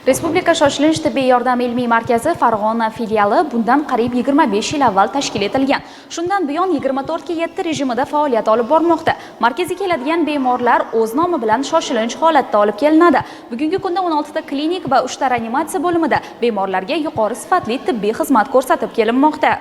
Respublika shoshilinch tibbiy yordam ilmiy markazi Farg'ona filiali bundan qariyb 25 yil avval tashkil etilgan. Shundan buyon 24 ga 7 rejimida faoliyat olib bormoqda. Markazga keladigan bemorlar o'z nomi bilan shoshilinch holatda olib kelinadi. Bugungi kunda 16 ta klinik va 3 ta reanimatsiya bo'limida bemorlarga yuqori sifatli tibbiy xizmat ko'rsatib kelinmoqda.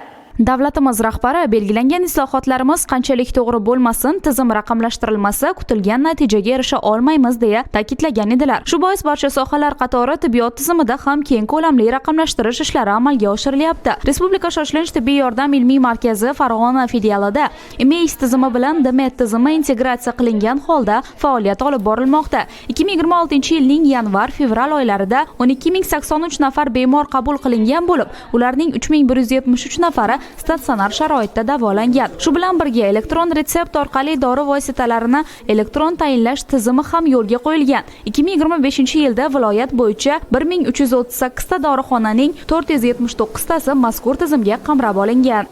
Davlatimiz rahbari belgilangan islohotlarimiz qanchalik to'g'ri bo'lmasin, tizim raqamlashtirilmasa, kutilgan natijaga erisha olmaymiz, deya ta'kidlagan edilar. Shu bois barcha sohalar qatori tibbiyot tizimida ham keng ko'lamli raqamlashtirish ishlari amalga oshirilyapti. Respublika shoshilinch tibbiy yordam ilmiy markazi Farg'ona filialida IMEIS tizimi bilan DMED tizimi integratsiya qilingan holda faoliyat olib borilmoqda. 2026-yilning yanvar-fevral oylarida 12 083 nafar bemor qabul qilingan bo'lib, ularning 3173 nafari statsionar sharoitda davolangan. Shu bilan birga elektron retsept orqali dori vositalarini elektron tayinlash tizimi ham yo'lga qo'yilgan. 2025-yilda viloyat bo'yicha 1338 ta dorixonaning 479 tasi mazkur tizimga qamrab olingan.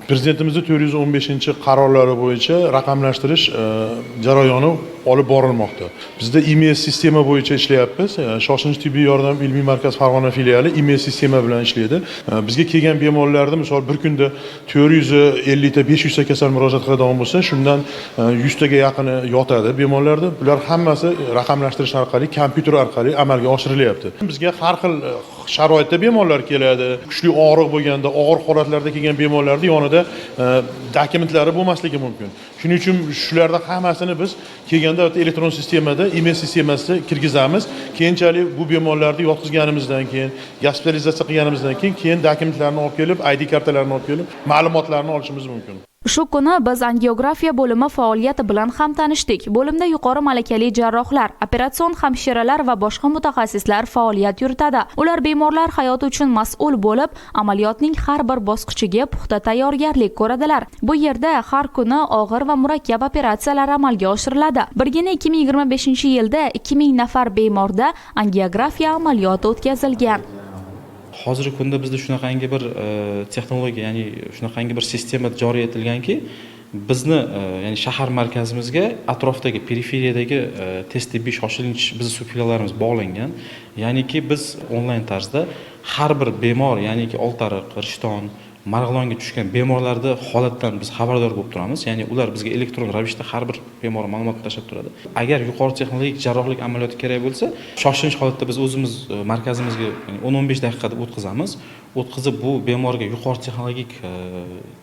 Prezidentimizni 415-qarorlari bo'yicha raqamlashtirish jarayoni olib borilmoqda. Bizda IMS sistema bo'yicha ishlayapmiz. Shoshilinch tibbiy yordam ilmiy markaz Farg'ona filiali IMS sistema bilan ishlaydi. Bizga kelgan bemorlarni, misol, bir kunda 450 ta, 500 ta kasal murojaat qiladigan bo'lsa, shundan 100 taga yaqini yotadi bemorlarda. Bular hammasi raqamlashtirish orqali, kompyuter orqali amalga oshirilyapti. Bizga har xil sharoitda bemorlar keladi. Kuchli og'riq bo'lganda, og'ir holatlarda kelgan bemorlarni yonida dokumentlari bo'lmasligi mumkin. Shuning uchun shularni hammasini biz kelganda elektron sistemada, IMS sistemasida kirgizamiz. Keyinchalik bu bemorlarni yotqizganimizdan keyin, gospitalizatsiya qilganimizdan keyin dokumentlarni olib kelib, ID kartalarini olib kelib, ma'lumotlarni olishimiz mumkin. Shu kuni biz angiografiya bo'limi faoliyati bilan ham tanishdik. Bo'limda yuqori malakali jarrohlar, operatsion hamshiralar va boshqa mutaxassislar faoliyat yuritadi. Ular bemorlar hayoti uchun mas'ul bo'lib, amaliyotning har bir bosqichiga puxta tayyorgarlik ko'radilar. Bu yerda har kuni og'ir va murakkab operatsiyalar amalga oshiriladi. Birgina 2025-yilda 2000 nafar bemorda angiografiya amaliyoti o'tkazilgan. Hozirgi kunda bizda shunaqangi bir texnologiya, ya'ni shunaqangi bir sistema joriy etilganki, bizni ya'ni shahar markazimizga atrofdagi, periferiyadagi tez tibbiy shoshilinch bizni subfiliallarimiz bog'langan. Ya'niki biz onlayn tarzda har bir bemor, ya'niki Oltiariq, Rishton, Marg'ilonga tushgan bemorlarni holatdan biz xabardor bo'lib turamiz. Ya'ni ular bizga elektron ravishda har bir bemor ma'lumot tashlab turadi. Agar yuqori texnologik jarrohlik amaliyoti kerak bo'lsa, shoshilinch holatda biz o'zimiz markazimizga 10-15 daqiqada o'tkazamiz. O'tkazib, bu bemorga yuqori texnologik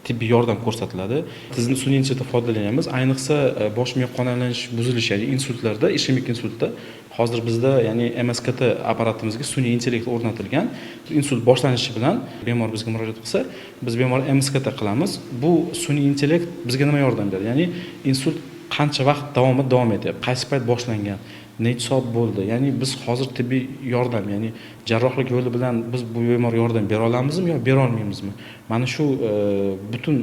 tibbiy yordam ko'rsatiladi. Tizimni sun'iy intellektdan foydalanyapmiz. Ayniqsa bosh miya qon aylanish buzilishi, ya'ni insultlarda, ishemik insultda hozir bizda, ya'ni MSKT apparatimizga sun'iy intellekt o'rnatilgan. Insult boshlanishi bilan bemor bizga murojaat qilsa, biz bemor MSKT qilamiz. Bu sun'iy intellekt bizga nima yordam beradi? Ya'ni insult qancha vaqt davomida davom etyapti, qaysi payt boshlangan, necha soat bo'ldi, ya'ni biz hozir tibbiy yordam, ya'ni jarrohlik yo'li bilan biz bu bemorga yordam bera olamizmi yo bera olmaymizmi, mana shu butun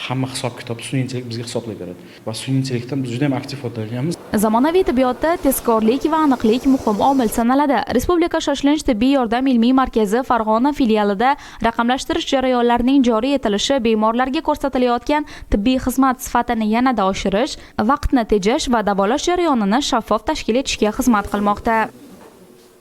hamma hisob kitob sun'iy intellekt bizga hisoblab beradi va sun'iy intellektdan biz juda ham aktiv foydalanyapmiz. Zamonaviy tibbiyotda tezkorlik va aniqlik muhim omil sanaladi. Respublika shoshilinch tibbiy yordam ilmiy markazi Farg'ona filialida raqamlashtirish jarayonlarining joriy etilishi bemorlarga ko'rsatilayotgan tibbiy xizmat sifatini yanada oshirish, vaqtni tejash va davolash jarayonini shaffof tashkil etishga xizmat qilmoqda.